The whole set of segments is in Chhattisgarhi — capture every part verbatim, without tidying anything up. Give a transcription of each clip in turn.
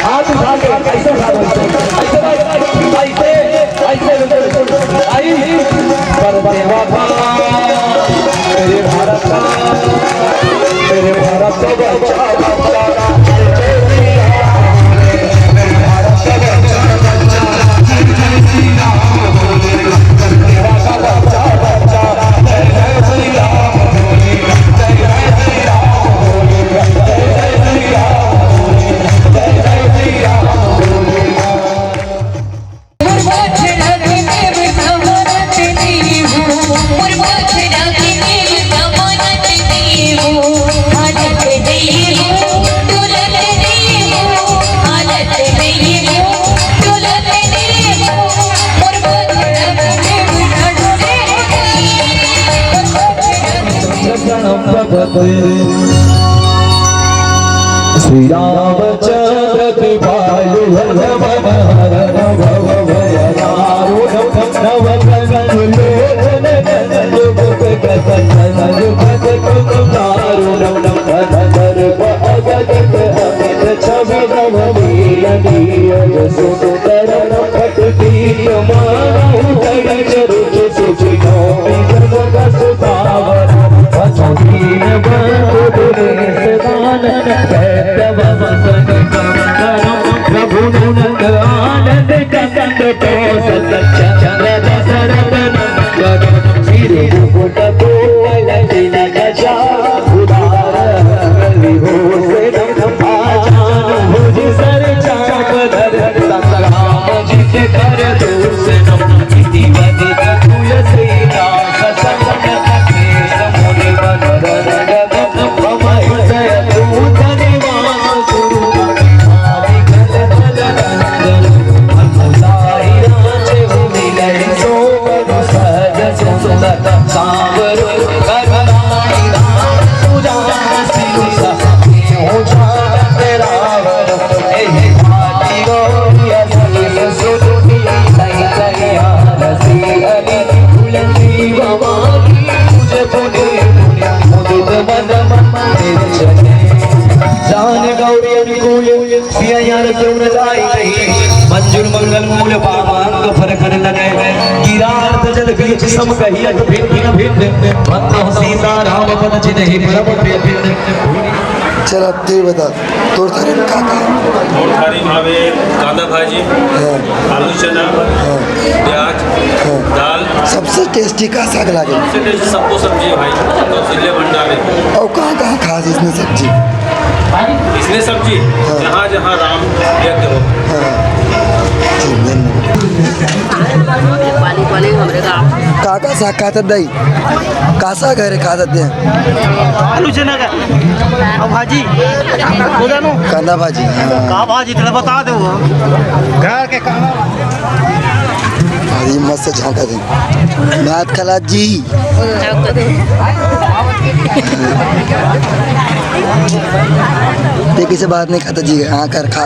हाथ उठा के ऐसे उठा दो, ऐसे, ऐसे, ऐसे, ऐसे, आई, पर वफा, मेरे भारत का, मेरे भारत का बच्चा, बच्चा। श्री रामचंद्र कृपालु हर मन हर भव भय दारुण नव कंचन लोचन कंचन मुख कंचन कंचन दारुण नव कंचन अमित छवि नव नील नीरज सुंदर नव पट दीप मानव तज रुचि सुचि नव विधि नव सुतावर पशु दीन बंधु दिनेश दानन कैतव वसन गम करम प्रभु नंद आनंद कंद तोस चंद्र दशरथ नंदन सिर मुकुट कोमल तिलक जान गौरी अनुकूल सिया यार क्यों न जाई नहीं। मंजुल मंगल मूल पावांग फरकन लगे। गिरा अर्थ जल बीच सम कहियत भिन्न भिन्न भिन्न। भक्त हो सीता राम पद जिनहि परम प्रिय भिन्न। चल, अब तू ही बता, तोर थारी में का का है? थारी में हवे कांदा भाजी, हाँ। आलू चना, हाँ। प्याज, हाँ। दाल। सबसे tasty का साग लागे? सबसे tasty सबको सब्जी है भाई, सिल्ले भंडार है। और कहाँ कहाँ खास इसने सब्जी? इसने सब्जी हाँ। जहाँ जहाँ राम यज्ञ हो। हाँ। ठीक, धन्यवाद। पानी पानी हमरे गाँव। का का साग खात दई? का साग है रे खात दे? आलू चना का। अब भाजी। हो जानो। कांदा भाजी। हाँ। का भाजी तेरा बता दे वो। घर के काम। अरे मस्त झांका दे। बात खला जी। ते किसे बात नहीं खाता जी, हाँ कर खा।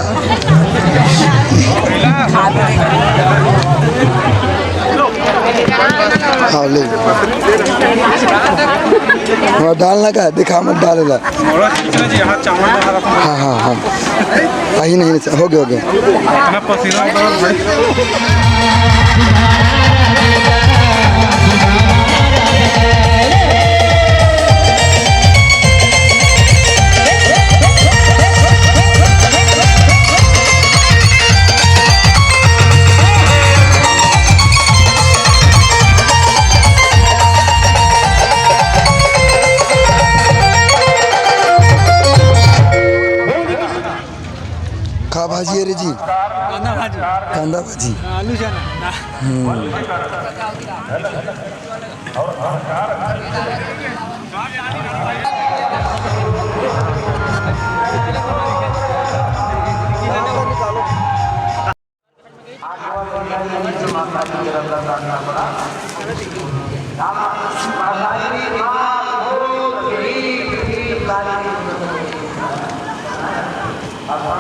हाँ, ले। वहाँ डालना का, दिखा मत डालेला। थोड़ा खींचना जी, हाथ चावल में हरा। हाँ, हाँ, हाँ। आई नहीं, नहीं, हो गया, हो गया। इतना पसीना उतरा भाई। का भाजी है रे जी? कांदा भाजी। कांदा भाजी। आलू चना। हम्म।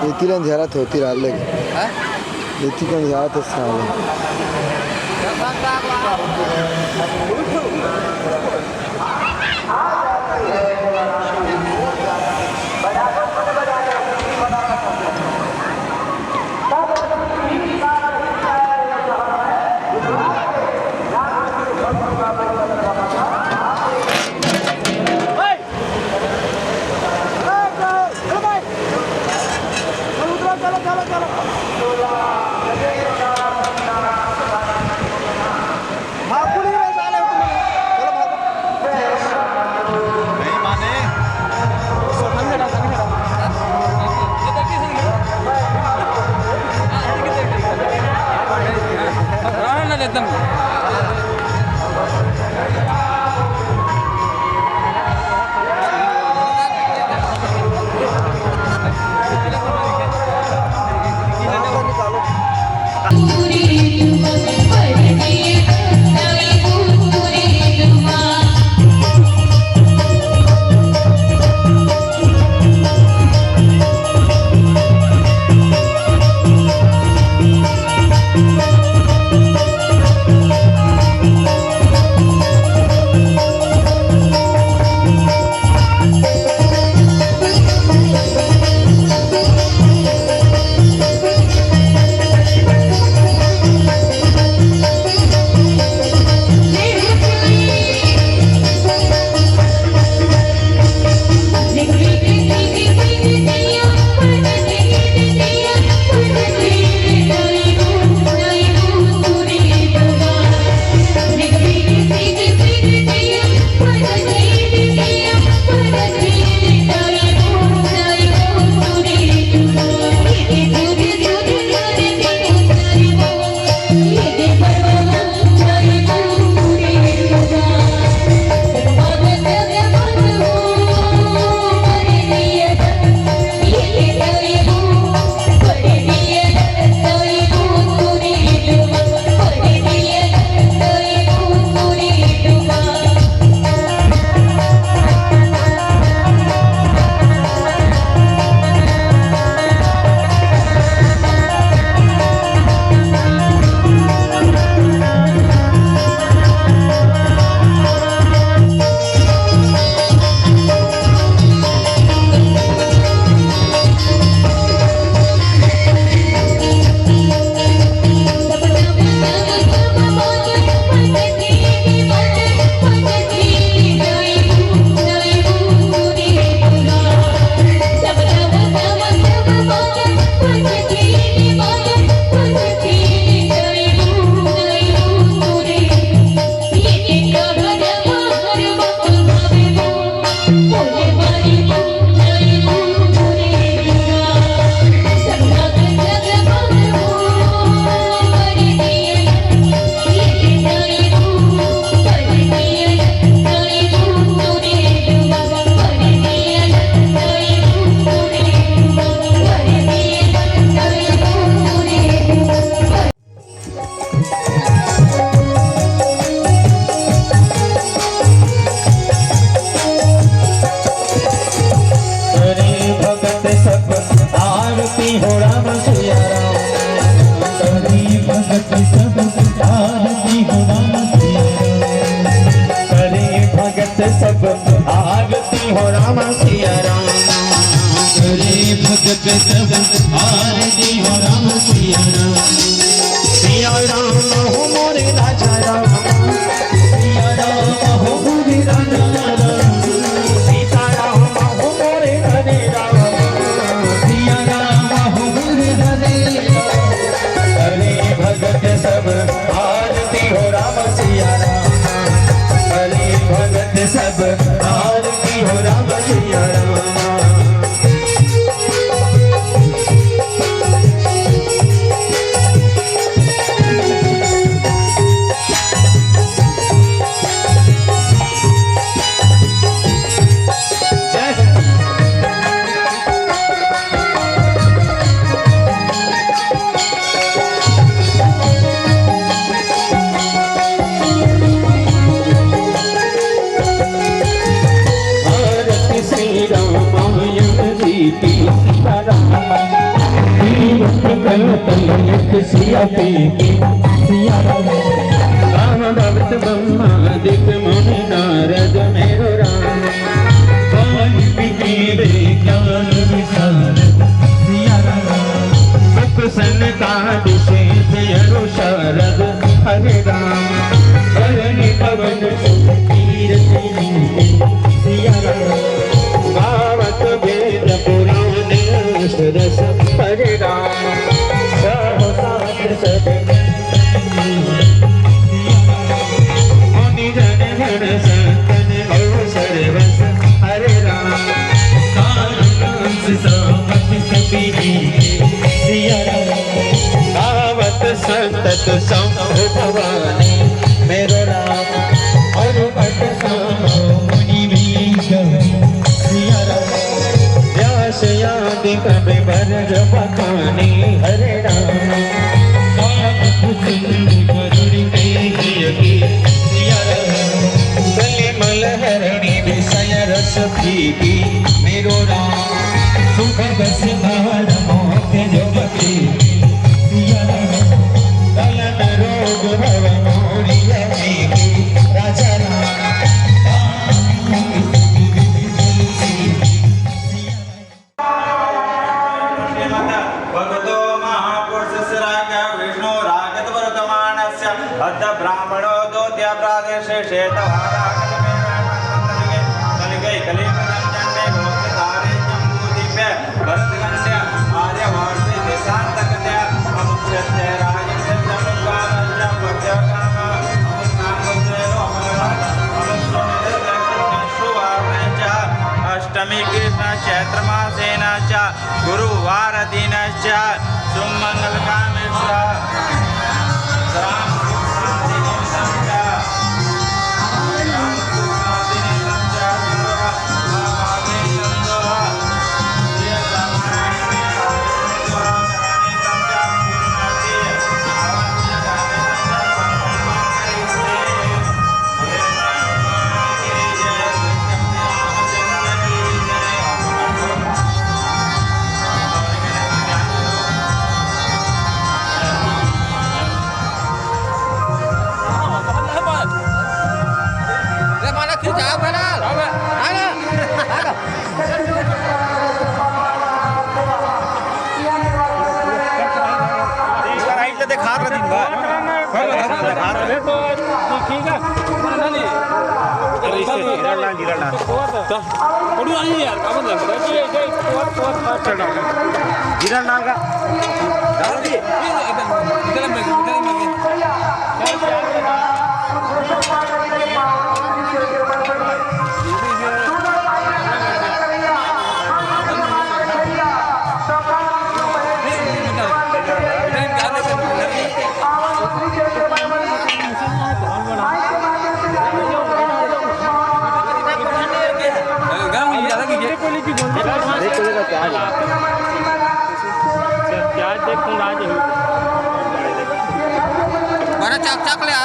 एती ले अंधियारत होती रात लगे। हाँ? एती के अंधियारत है साले। आरती हो राम सिया राम। अरे भगत सब आरती हो राम सिया राम। सिया राम हो मोरे राजा राम। सिया राम हो मोरे राजा राम। सीता राम हो मोरे हरे राम। सिया राम हो मोरे हरे राम। अरे भगत सब आरती हो राम सिया राम। अरे भगत सब आरती हो राम सिया राम। भारत श्री रामायण जी की सीता राम। तीरथ कल कल यक सिया पे की सिया राम। राम भक्त ब्रह्मादिक मुनि नारद मेरो राम। वाल्मीकि विज्ञान विशारद सिया राम। सुख सनकादि सेठ यरु शारद हरे राम। धरणी पवन सुत कीरति लीन सिया राम। गावत वेद पुराण अष्ट रस हरे राम। सब साथ सब मुनि जन गण संतन हो सर्वस हरे राम। काल कंस सावक कपि लीन सिया राम। गावत संतत शंभु भवानी मेरो राम। हनुमत साम मुनि विष्णु सिया राम। व्यास आदि कवि वर बखानी हरे राम। गावत सिंधु गरुड़ के जय की सिया राम। कलिमल हरणी विषय रस पी की मेरो राम। सुख बस भार मोह जो बती सिया राम। गलन रोग भव मोरिया में की राजा राम। श्रीमद् भगवतो महापुरुषस्य राग विष्णु रागत वर्तमानस्य अद्य ब्राह्मणो द्वितीय प्रादेशे श्वेतवारागत कलिगे कलिपदं जन्मे भोक्तारे जम्बूदीपे भरतखंडे आर्यवर्षे देशांतकते अमुक्षत्ते राजस्य जमुद्वारस्य पद्यकाम अमुक्तांगुत्रेणो अमलराज अमुक्षत्ते सुवर्णे च अष्टमी कृष्ण चैत्र मासेन च गुरुवार दिनश्च सुमंगलकामेश्वर राम सुखादिनिमित्तं च राम सुखादिनिमित्तं च सर्व गिरल डाल का। बड़ा चक चक ले आ।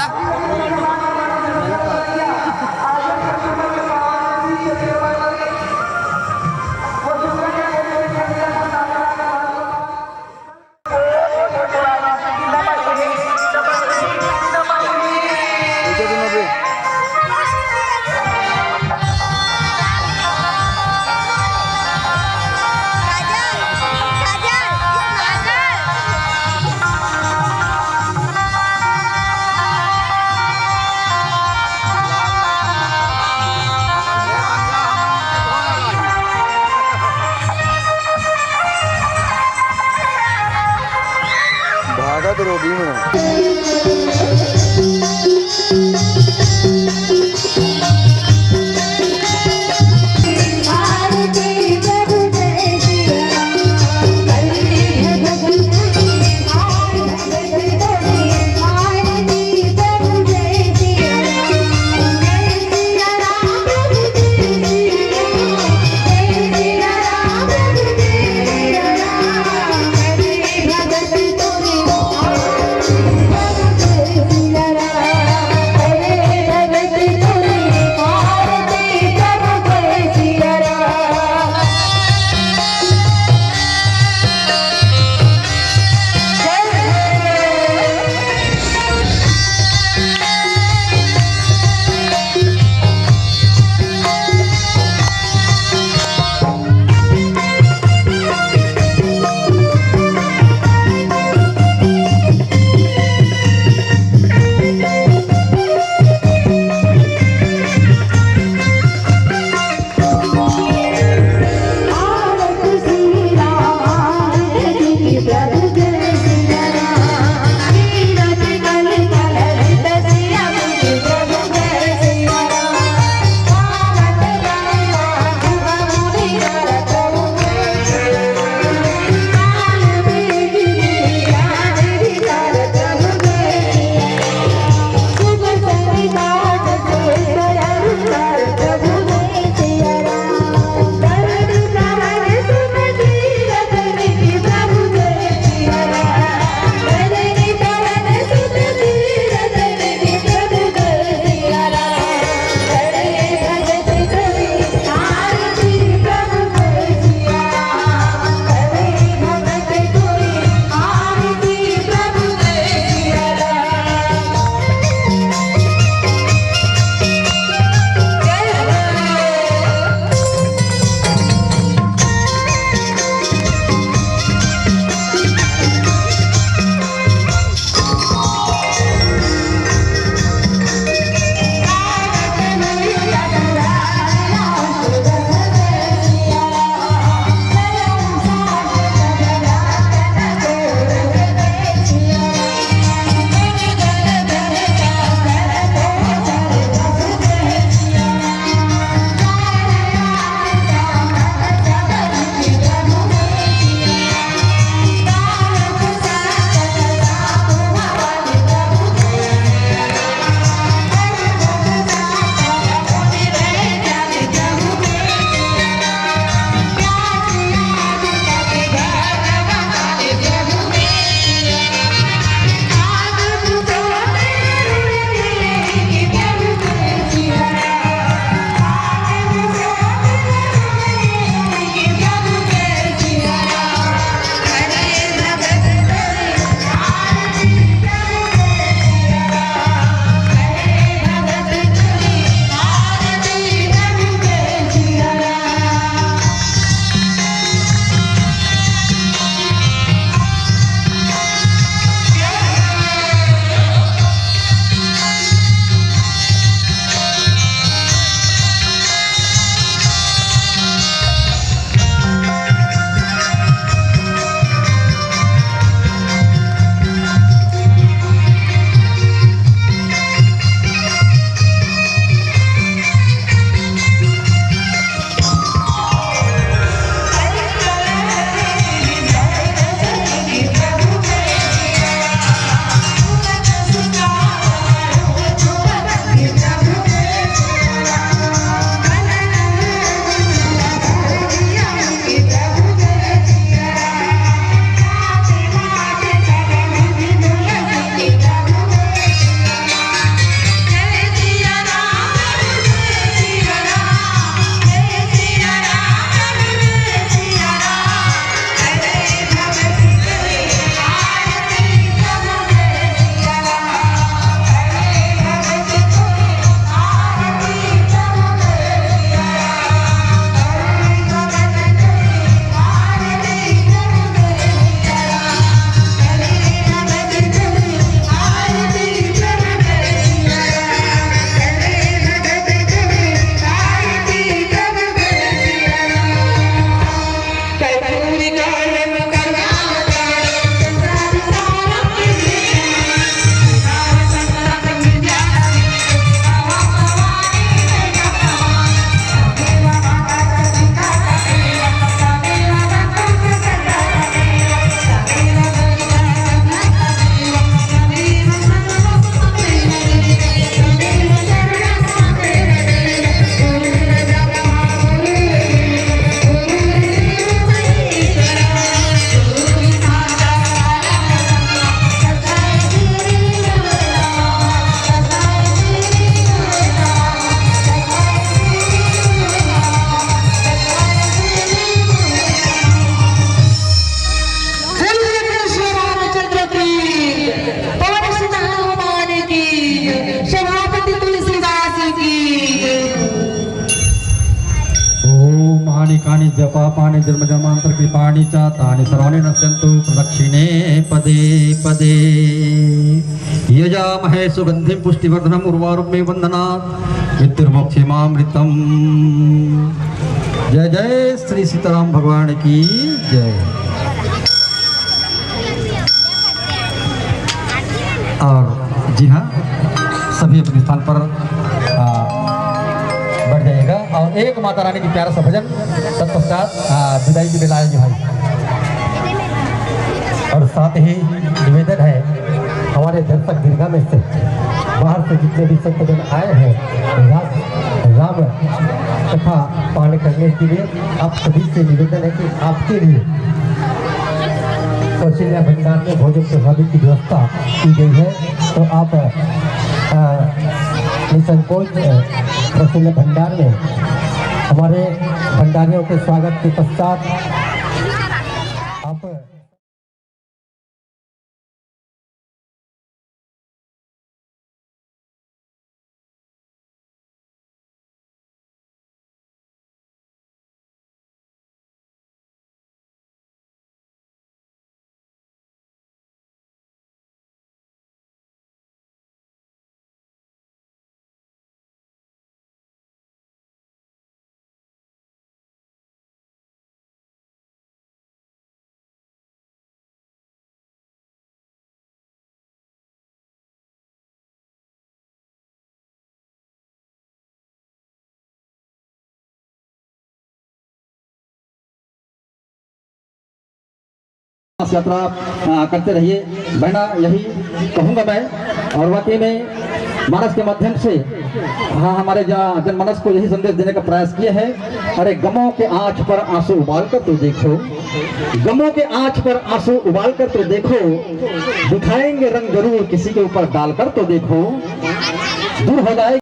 कानि च पापानि जन्म जन्मांतर कृतानि च तानि सर्वाणि नश्यंतु प्रदक्षिणे पदे पदे। यजामहे सुगंधिं पुष्टिवर्धनम् उर्वारुकमेव बंधनात् मृत्युर्मुक्षेमामृतम्। जय जय श्री सीताराम भगवान की जय। और जी हाँ, सभी अपने स्थान पर, आ, बैठ जाइएगा और एक माता रानी की प्यारा सा भजन तत्पश्चात, आ, विदाई की बेला आएगी भाई। और साथ ही निवेदन है, हमारे दर्शक दीर्घा में से, बाहर से जितने भी संतजन आए हैं, रास राम कथा पाठ करने के लिए आप सभी से निवेदन है कि आपके लिए कौशल्या भंडार में भोजन प्रसादी की व्यवस्था की गई है। तो आप, अ, निसंकोच, अ, कौशल्या भंडार में हमारे भंडारियों के स्वागत के पश्चात आप यात्रा, आ, करते रहिए। बहना, यही कहूँगा मैं। और वाकई में मानस के माध्यम से, हाँ, हमारे जा-, जनमानस को यही संदेश देने का प्रयास किया है। अरे गमों के आंच पर आंसू उबाल कर तो देखो, गमों के आंच पर आंसू उबाल कर तो देखो, दिखाएंगे रंग जरूर किसी के ऊपर डाल कर तो देखो। दूर हो जाए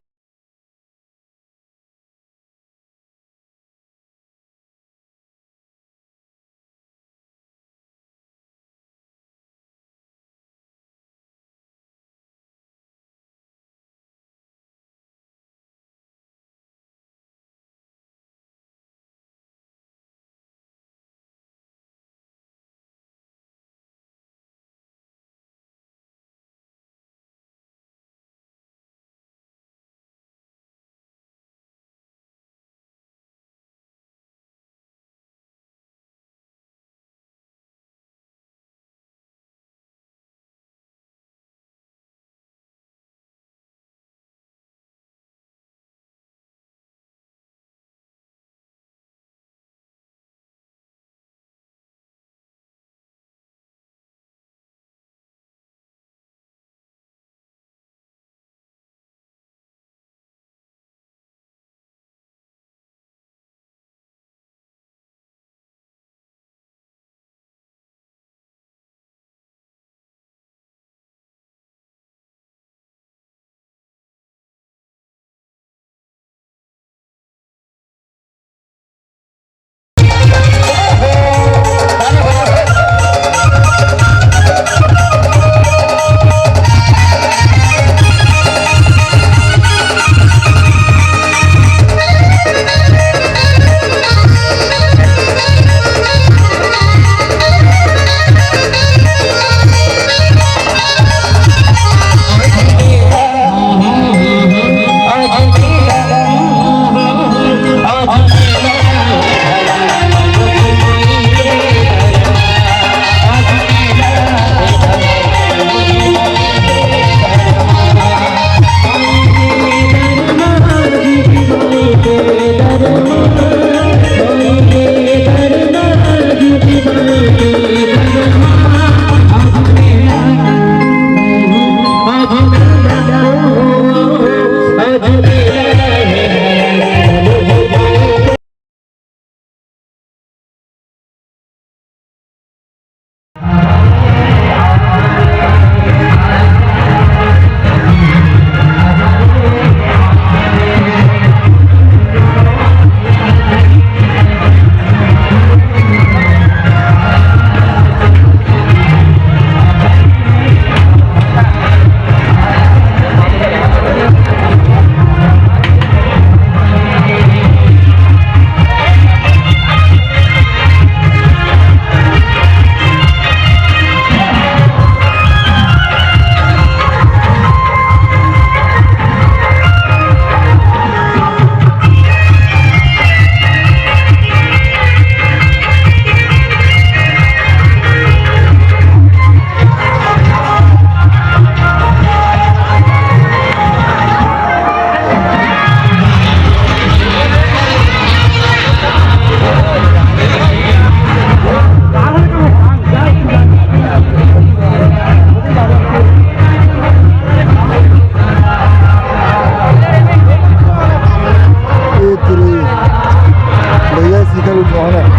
भैया, शिखर उठवाना है,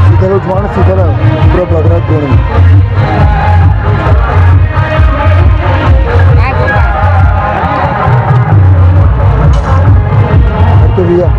शिखर उठवाना, शिखर है, पूरा बगरा गोड़ में। ओके भैया।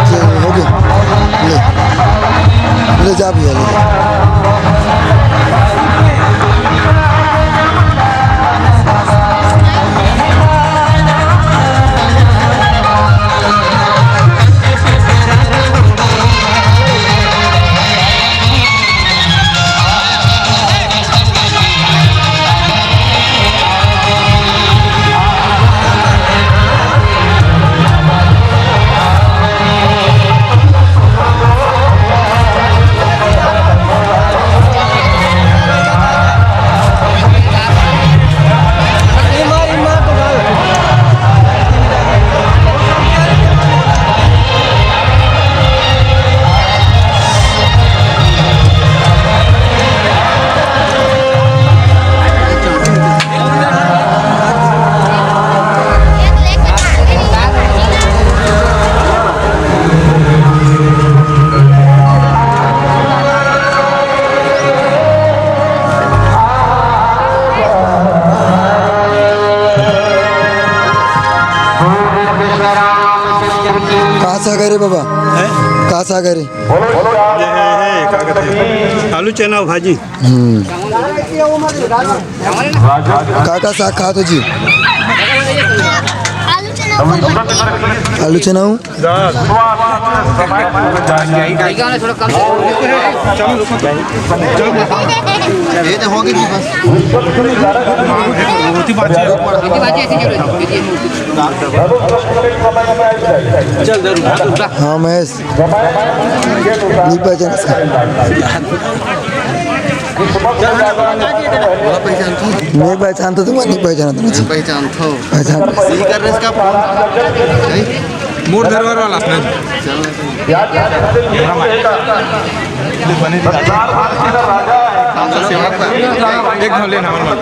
चलो, हो गया। ले, ले जा भैया, ले जा। का साग हरे बाबा? हैं? का साग हरे? ये है, है, का कहते हैं? आलू चना भाजी। हम्म। का का साग खात हो जी? आलू चना हूँ। ये तो हो गई जी बस। हाँ महेश, नहीं पहचान इसका। मैं पहचानता हूँ, तुम्हें नहीं पहचानता मुझे। पहचानता हूँ। पहचान। सही कर रहे इसका फोन। मूड धरवर वाला। चल। एक घाव लेना, हमारे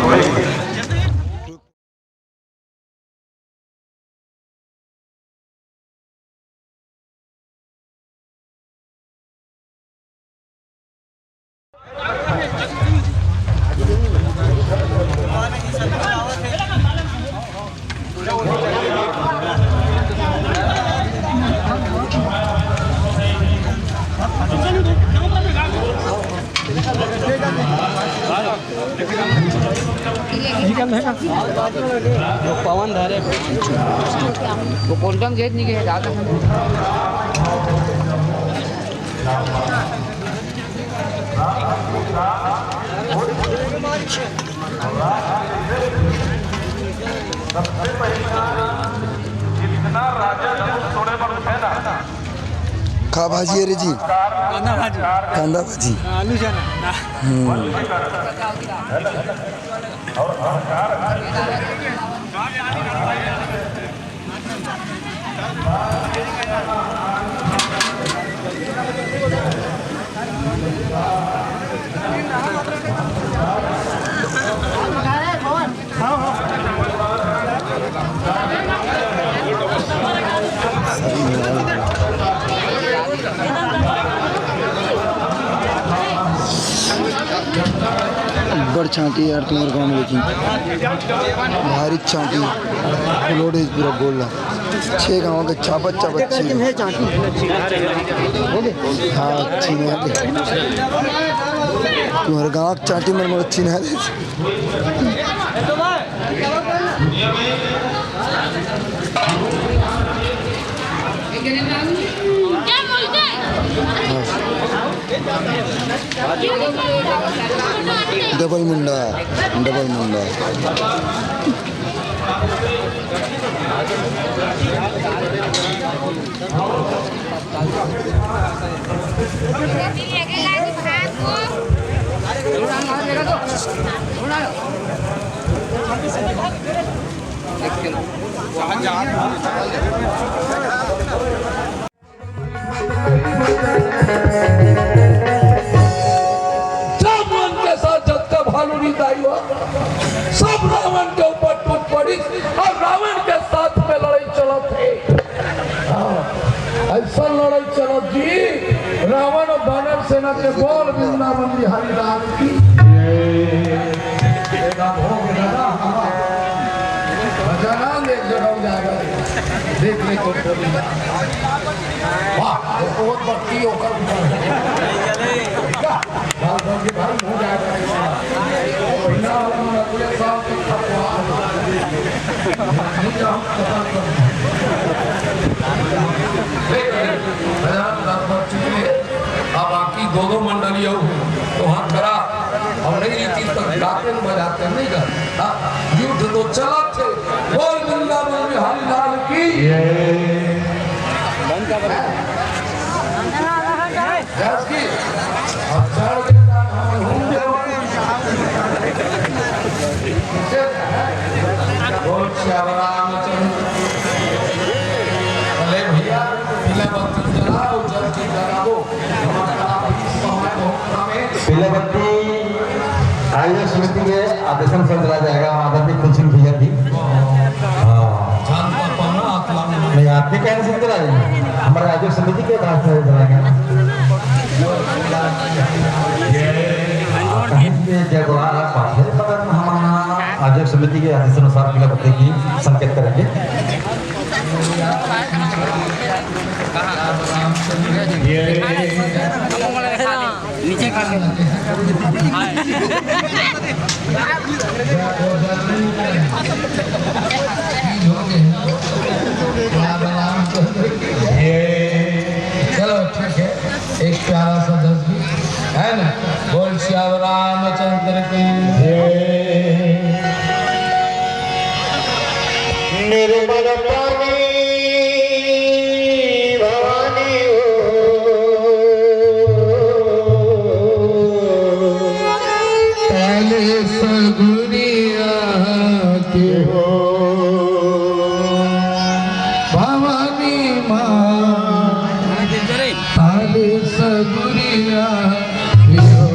पवन धरे। वो कोंडम गेट नहीं गए, ज्यादा। खा भाजी है रे जी। कांदा भाजी। कांदा भाजी। आलू चना। हम्म। बड़ छांटी यार तुम्हारे गांव में, लेकिन भारी छांटी। लोड है पूरा गोला। छह गांव के चाबत चाबत छीन। हाँ, छीन। तुम्हर गाँव के चाटी मन मोला चिन्हा दे। डबल मुंडा, डबल मुंडा। जब मन के साथ जतका भालू निंदाई हो, सब रावण के ऊपर टूट पड़िस अउ रावण के साथ में लड़ई चलत हे। हाँ, अइसन लड़ई चलत जी, रावण अउ वानर सेना के। बोल वृंदावन बिहारी लाल की। ए, ए, भोग लगा हमारा। भजनानंद एक जगह जाएगा, देख ले तो बोली। वाह, वो बहुत भक्ति ओकर ऊपर है। ठीक है? बात बन के भाई हो जाएगा। बिना वाला मन अगले साल तक खपवा। नहीं जाओ, खत्म कर। देख ले, भजनानंद आप बच चुके हैं। अब बाकी दोनों मंडली अउ तो हाथ खड़ा। अउ नई रीति तक गाते न बजाते नहीं गा। हाँ, युद्ध तो चलत हे। बोल वृंदावन बिहारी लाल की। व्यास की। अब चढ़ के हम घूम जाओ। बोल श्याम रामचंद्र। अरे भैया, पीला बत्ती जलाओ, जल्दी जलाओ। पीला बत्ती आयोजक समिति के आदेशन से चला जाएगा, आदरणीय कुलसिंह भैया जी। हाँ। नहीं, आप भी कहने से चला जाएगा, हमारे आयोजक समिति के आदेश से चला जाएगा। कहीं से जगह पाछे, मगर हमारा आयोजक समिति के आदेशानुसार पीला बत्ती की संकेत करेंगे। नीचे कर दे। चलो, ठीक है, एक प्यारा सा दस बीस, है ना? बोल श्याम रामचंद्र की जय। निर्मल पानी भवानी हो, काले सगुनिया के हो भवानी माँ। काले सगुनिया के हो।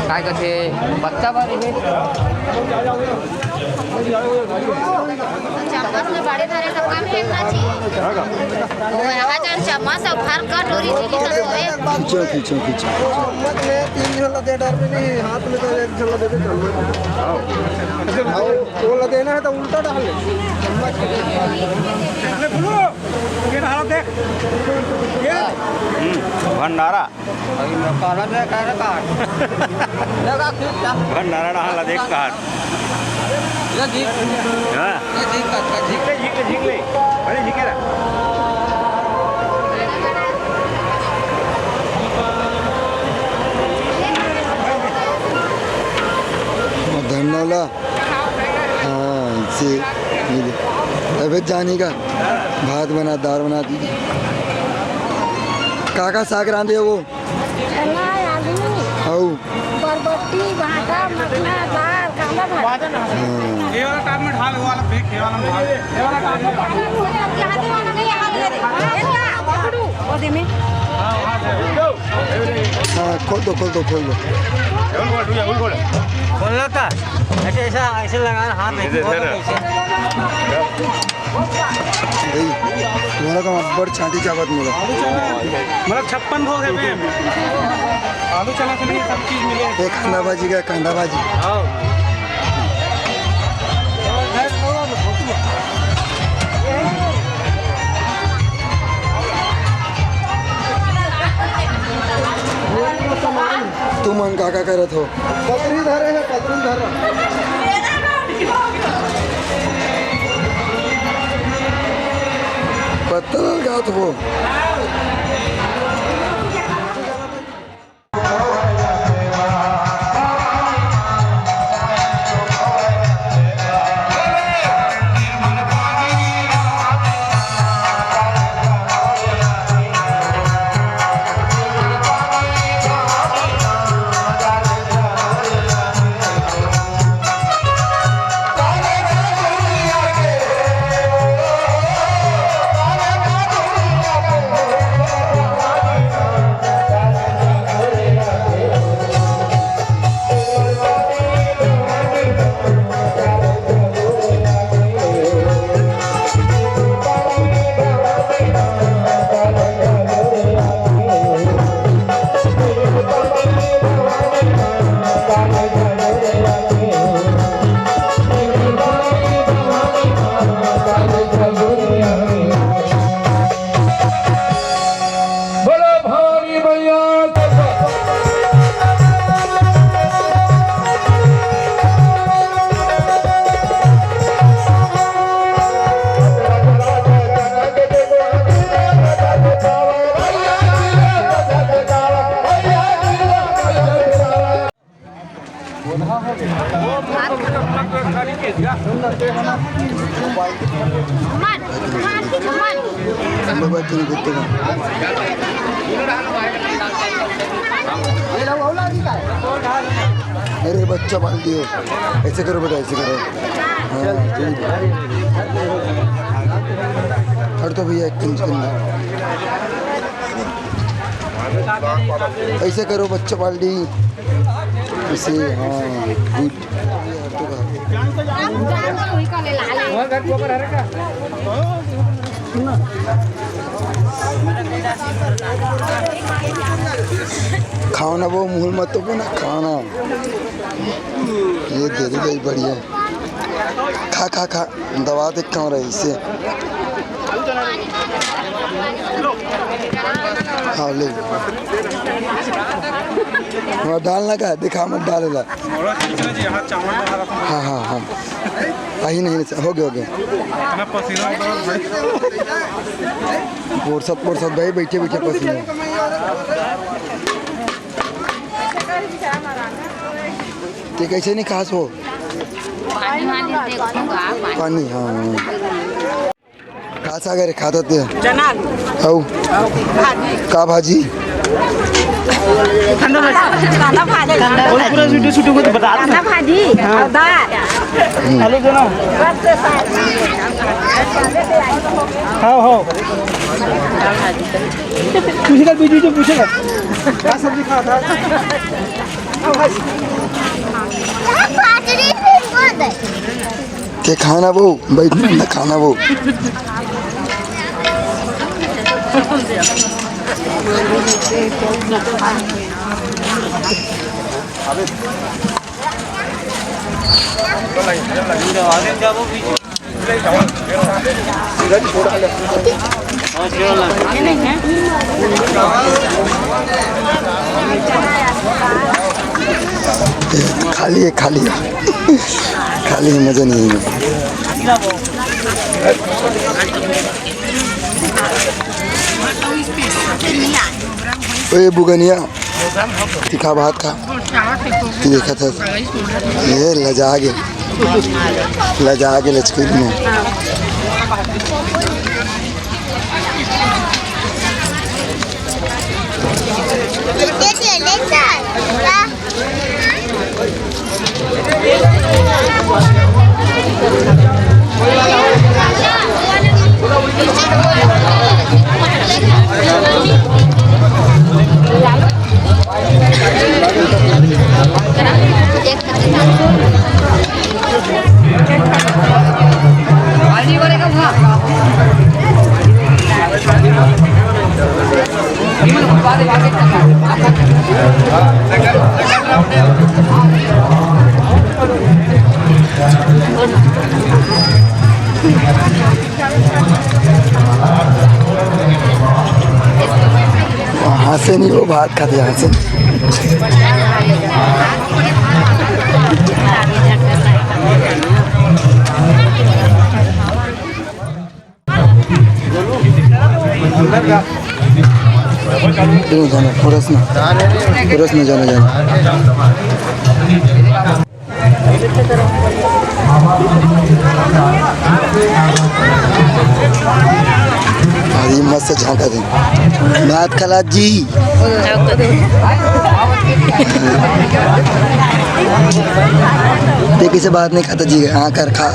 काय कथे? बच्चा बर हे। चम्मच में बड़े धरे तो कम फेंकना चाहिए। वो यहाँ जन चम्मच और भर कटोरी चीनी तो सोए। खींचो, खींचो, खींचो। चम्मच में तीन झन ला दे डर में नहीं, हाथ में तो एक झन ला दे दे चम्मच। वो ला देना है तो उल्टा डाल ले। चम्मच। अरे बोलो, ये रहा देख। ये। हम्म, भंडारा। अभी मैं काला में काला काट। लगा खींच जा। भंडारा डाल देख काट। ये झीक। हाँ। ये झीक का, का झीक। झीक ले, झीक ले, झीक ले। अरे झीक ले। धन्नोला। हाँ, इसे मिले। अबे जानी का भात बना, दाल बना दी। का का साग रांधे हो? चना, आलू, अऊ? बरबट्टी, भाटा, मखना, दाल, कांदा भाटा। हाँ। ये वाला टाप में ढाल, वो वाला फेंक, ये वाला में ढाल। ये वाला टाप में ढाल। वो दे में। हाँ, खोल दो, खोल दो, खोल दो। खोलना था। ऐसे, ऐसा, ऐसे लगाना, हाथ नहीं इधर, खोलना इधर। ऐसे। भाई, तुम्हारा काम अब्बड़ छांटी चाबत मिला। मतलब छप्पन भोग है बे। आलू चना से नहीं, सब चीज मिले। एक कांदा भाजी का, कांदा भाजी। हाँ। तुमन का का करत हो? पतरी धरे हे, पतरी धरे। पत्ता लगात हो। बोलो भवानी मैया की जय। अरे बच्चा पाल दियो, ऐसे करो बेटा, ऐसे करो। हाँ, ठीक है। हट तो भैया, एक इंच के अंदर। ऐसे करो बच्चा पाल दी। इसे, हाँ, गुड। खाओ ना वो, मुंह मत तो ना, खाओ ना। ये दे दे भाई, बढ़िया। खा, खा, खा, दबा दे, क्यों रही इसे। हाँ, ले। वहाँ डालना का है? दिखा, मत डालेला। हाँ, हाँ, हाँ। आ ही नहीं, नहीं, हो गया, हो गया। इतना पसीना उड़ रहा है भाई। पोरसत, पोरसत भाई, बैठे, बैठे पसीना। ते कैसे नहीं खास हो? पानी वानी देखूंगा, पानी। पानी, हाँ, हाँ। का साग रे खात होते? चना आलू। हऊ। भाजी। का भाजी? कांदा भाजी। कांदा भाजी। और पूरा वीडियो शूटिंग को तो बता दो। कांदा भाजी और दाल। आलू देना। हाँ, हाँ। पूछेगा, बीच बीच में पूछेगा। क्या सब्जी खाना था? हाँ, भाई। के खाना वो, बैठ ना खाना वो। खाली है, खाली है। खाली है, मजा नहीं है। ओए बुगनिया, तिखा भात खा। देखत हस, ये लजा गे, लजा गे लचकी में। हाँसे नहीं, वो भात खाथे, हाँसे। अंदर का। नहीं जाना, परस ना, परस ना, जाना, जाना। अरे मस्त झांका दे। भात खा ला जी। ते कइसे भात नहीं खाता जी? हाँ, कर खा।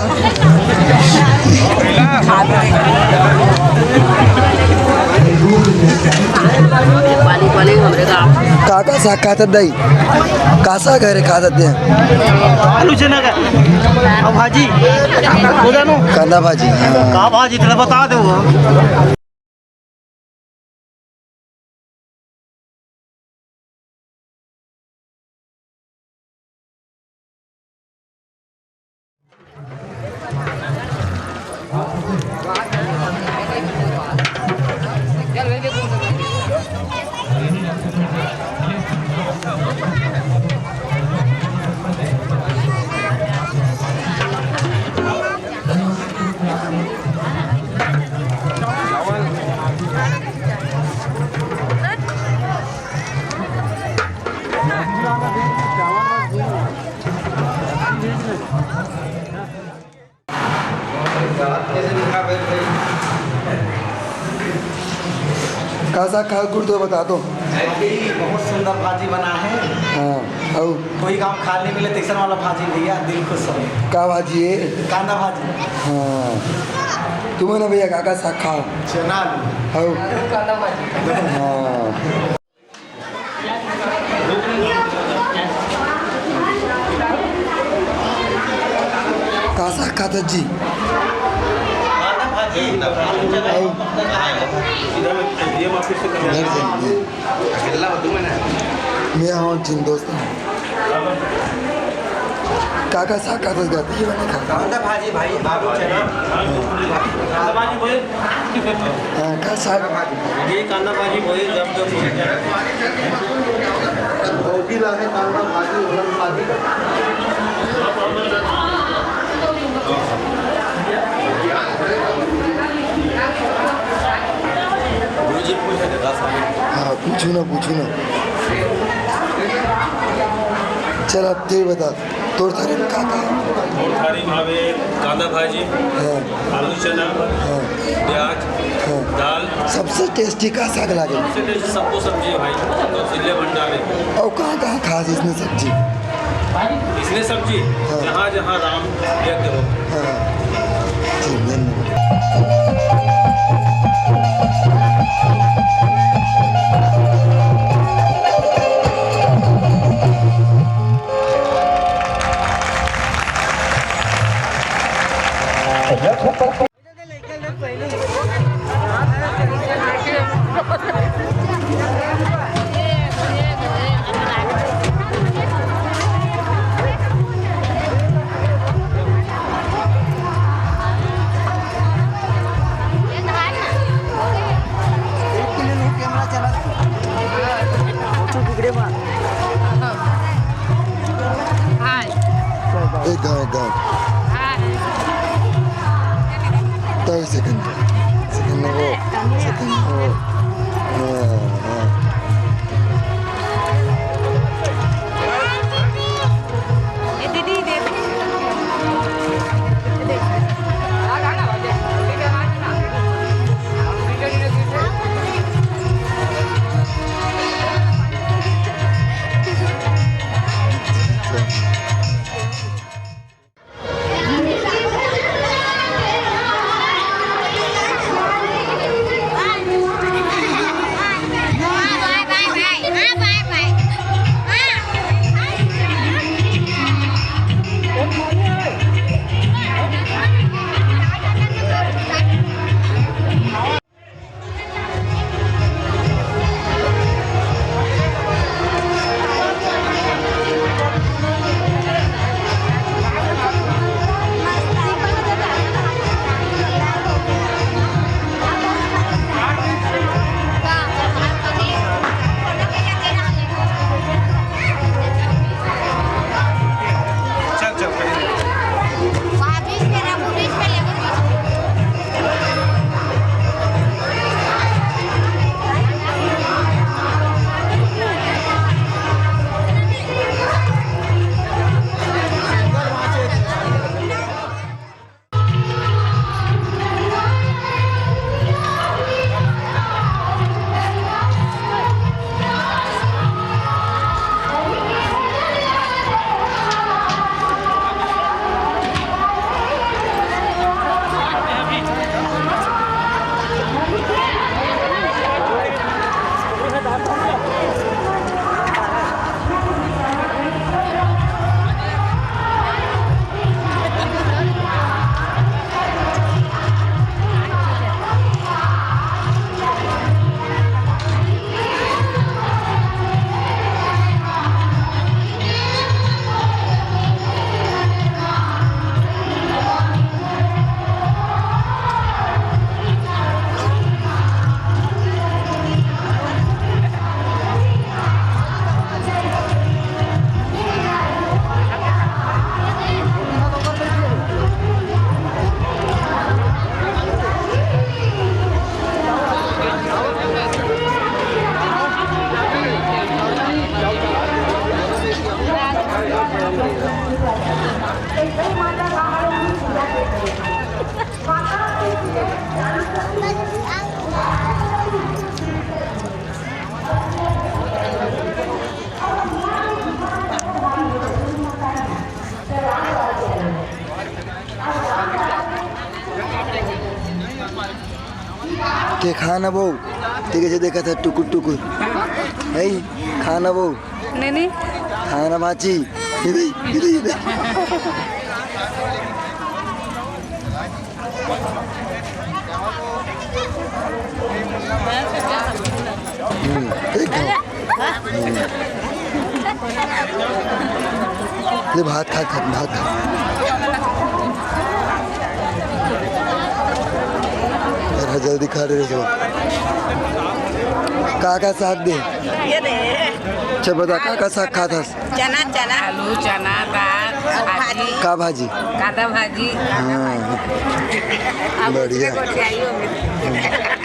का का साग खाथस दाई? का साग हरे खाथस ते? आलू चना का। अउ भाजी। हो जानो। कांदा भाजी, हाँ। का भाजी, तेला बता दे वो। का साग खाए गुड़ तो बता दो। बहुत सुंदर भाजी बना है। हाँ, अउ कोई गाँव खाए नहीं मिले तैसन वाला भाजी भैया, दिल खुश हो। का भाजी है? कांदा भाजी। हाँ, तुमन भैया का का साग खाव? चना आलू। अउ कांदा भाजी। हाँ। का साग खाथस जी? अउ? मैं हूँ जिन दोस्त। का का साग खाथस गा? ये वाला खा। कांदा भाजी भाई, आलू चना। कांदा भाजी बोले। हाँ, का साग? ये कांदा भाजी बोले, जब जब बोले। गोभी ला है, कांदा भाजी, उड़द भाजी। हाँ, पूछू ना, पूछू ना। चल, अब ते बता, तोर थारी में का का है? मोर थारी में हवे कांदा भाजी, हाँ। आलू चना, हाँ। प्याज, हाँ। दाल। सबसे tasty का साग लागे? सबसे tasty सबको सब्जी है भाई, तो सिल्ले भंडार है। अउ कहाँ कहाँ खास इसने सब्जी? इसने सब्जी, हाँ। जहाँ जहाँ राम यज्ञ हो। हाँ। ठीक, धन्यवाद। एक गाँव, एक गाँव। तय सेकंड, सेकंड वो, सेकंड वो। हाँ, हाँ। के खाना बो, ते कइसे देखत हे टुकुर टुकुर? है, खाना बो। नहीं, नहीं। खाना बाची। इधर, इधर, इधर। हम्म, एकदम। हम्म। ले भात खा, खा, भात खा। जरा जल्दी खा रे सब। का का साग दे? ये दे। अच्छा बता, का का साग खात हस? चना, चना। आलू, चना, दाल, भाजी। का भाजी? कांदा भाजी। हाँ। अब बढ़िया। उसमें गोठियाई होंगे।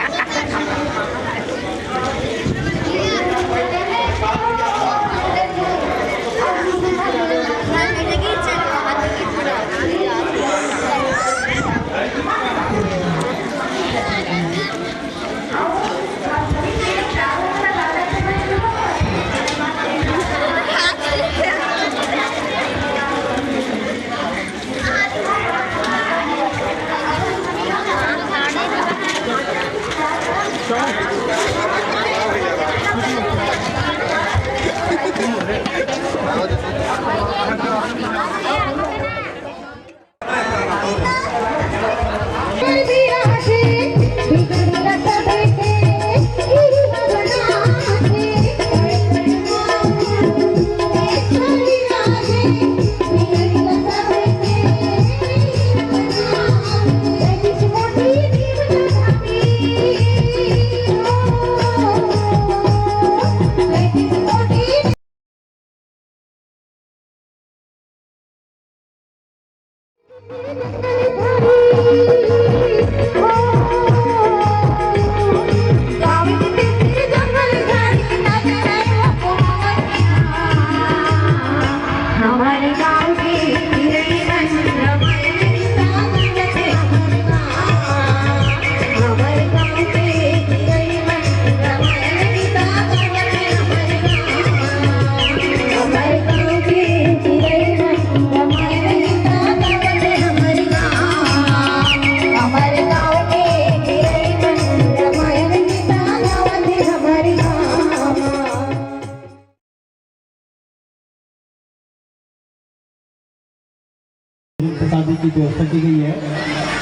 भोजन प्रसादी की व्यवस्था की गई है।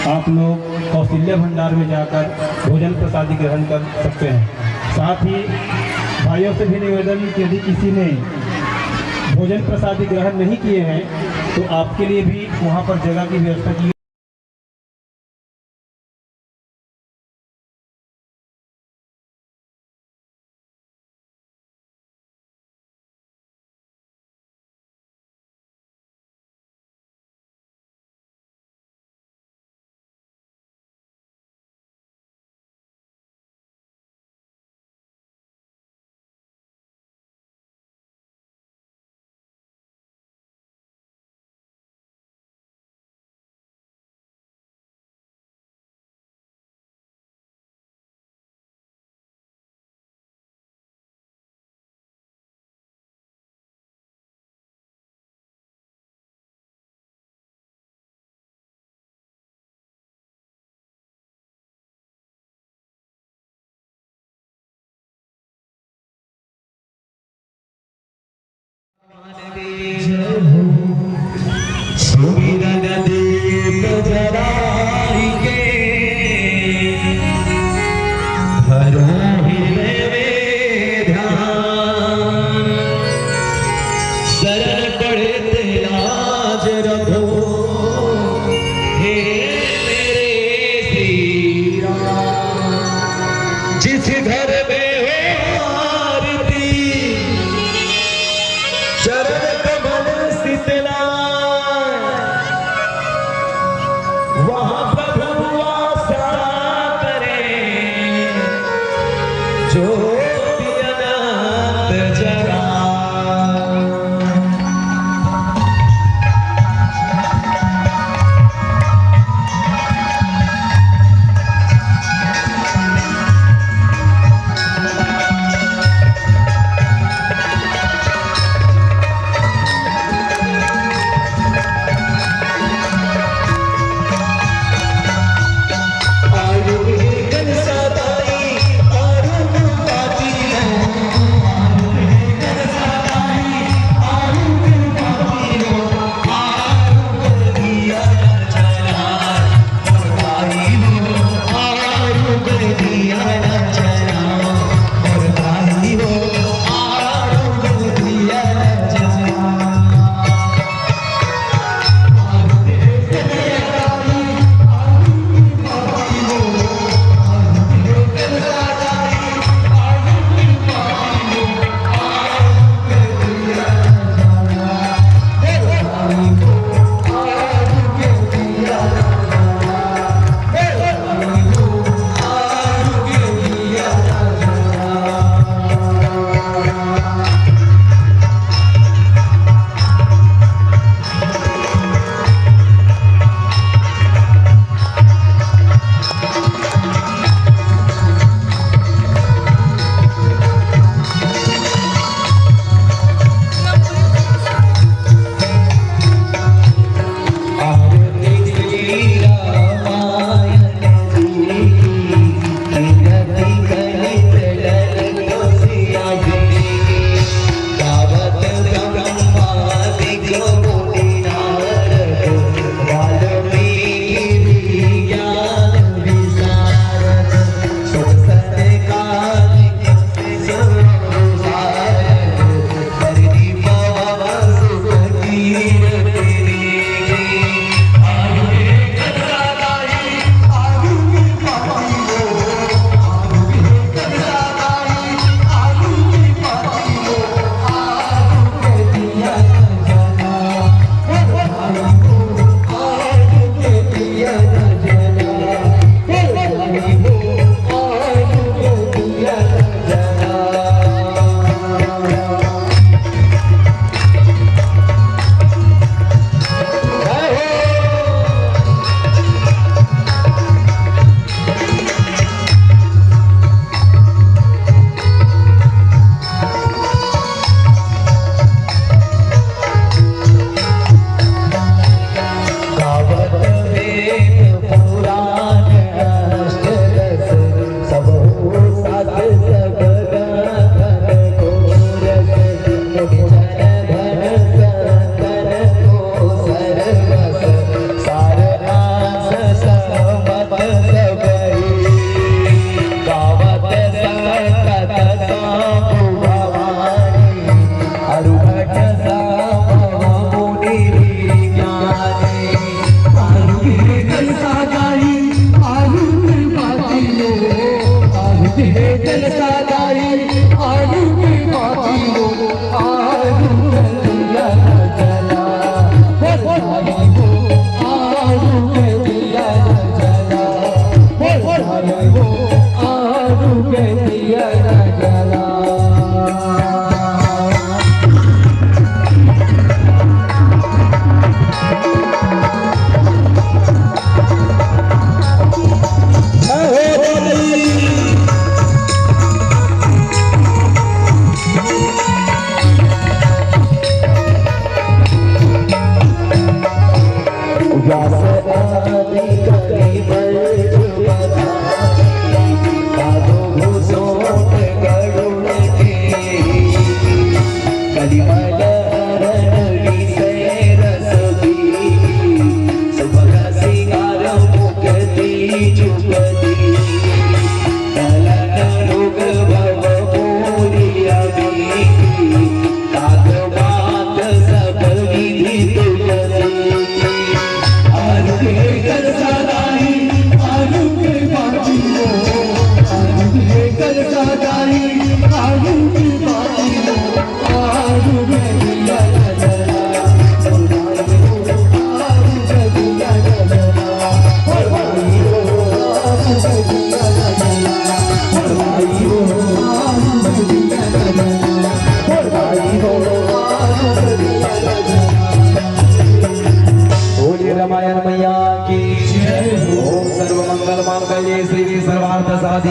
आप लोग कौशल्या भंडार में जाकर भोजन प्रसादी ग्रहण कर सकते हैं। साथ ही भाइयों से भी निवेदन कि यदि किसी ने भोजन प्रसादी ग्रहण नहीं किए हैं, तो आपके लिए भी वहाँ पर जगह की व्यवस्था की सुमिरन दीप जराई के, धरो हृदय में ध्यान। शरण पड़े ते लाज रखो, हे मेरे श्री राम। जिस घर में हो आरती, चरण कमल सित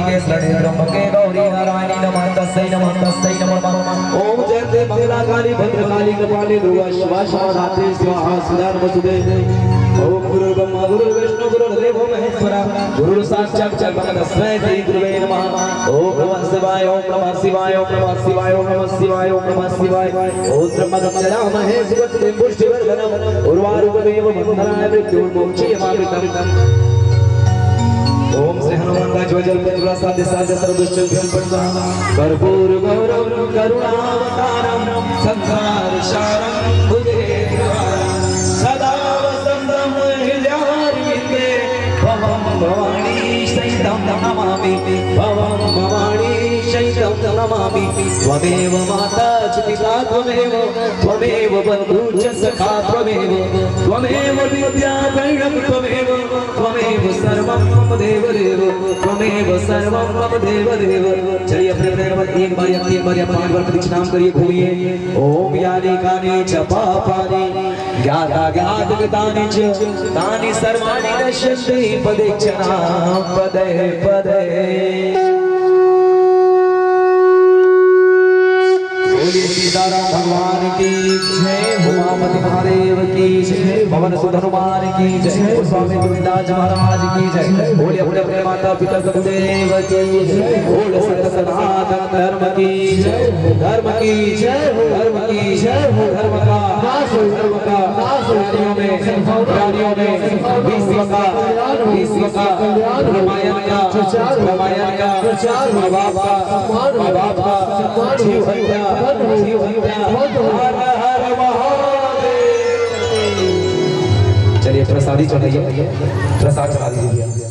के शरणे त्र्यंबके गौरी नारायणी नमः तस्यै नमः तस्यै नमः नमः। ओम जयते मंगला काली भद्रकाली कपाली दुर्गा शिवा शिवा धात्री स्वाहा सुधा नमस्तुते। ओम गुरु ब्रह्मा गुरु विष्णु गुरु देवो महेश्वरा गुरु साक्षात परम तस्मै श्री गुरुवे नमः। ओम नमः शिवाय ओम नमः शिवाय ओम नमः शिवाय ओम नमः शिवाय ओम नमः शिवाय। ओम त्र्यंबकं यजामहे सुगंधिं पुष्टिवर्धनम् उर्वारुकमेव बन्धनाय मृत्युर्मुक्षीयमामृतम्। ओम श्री हनुमान का जय जय। पुत्र साध्य साध्य सर्वदुष्ट भ्रम कर्पूर गौरम करुणावतारम संसार सारम भुजगेन्द्रहारम सदा वसंतम हृदयारविंदे भवम भवानी सहितम नमामि। भवम भवानी सहितम नमामि। त्वमेव माता च पिता त्वमेव त्वमेव बंधु च सखा त्वमेव त्वमेव विद्या द्रविणम त्वमेव त्वमेव सर्वम मम देव देव त्वमेव सर्वम मम देव देव। चलिए अपने अपने नंबर एक बार या तीन बार या पांच बार प्रदक्षिणाम करिए, घूमिए। ओम यानि कानि च पापानि ज्ञाता ज्ञात कृतानि च तानि सर्वाणि नश्यन्ति पदे क्षणा पदे पदे। बोलिए सीताराम भगवान की जय, उमापति महादेव की जय, पवन सुत हनुमान की जय, स्वामी तुलसीदास महाराज की जय। बोलिए अपने अपने माता पिता सतगुरुदेव की जय। बोल सत सनातन धर्म की जय, धर्म की जय, धर्म की जय। धर्म का नाश हो, धर्म का नाश हो। प्राणियों में, प्राणियों में विश्व का, विश्व का, रामायण का, रामायण का, माँ बाप का, माँ बाप का, जीव हत्या, जीव हत्या। हर हर महादेव। चलिए प्रसादी चढ़ाइए, प्रसाद चढ़ा दीजिए भैया।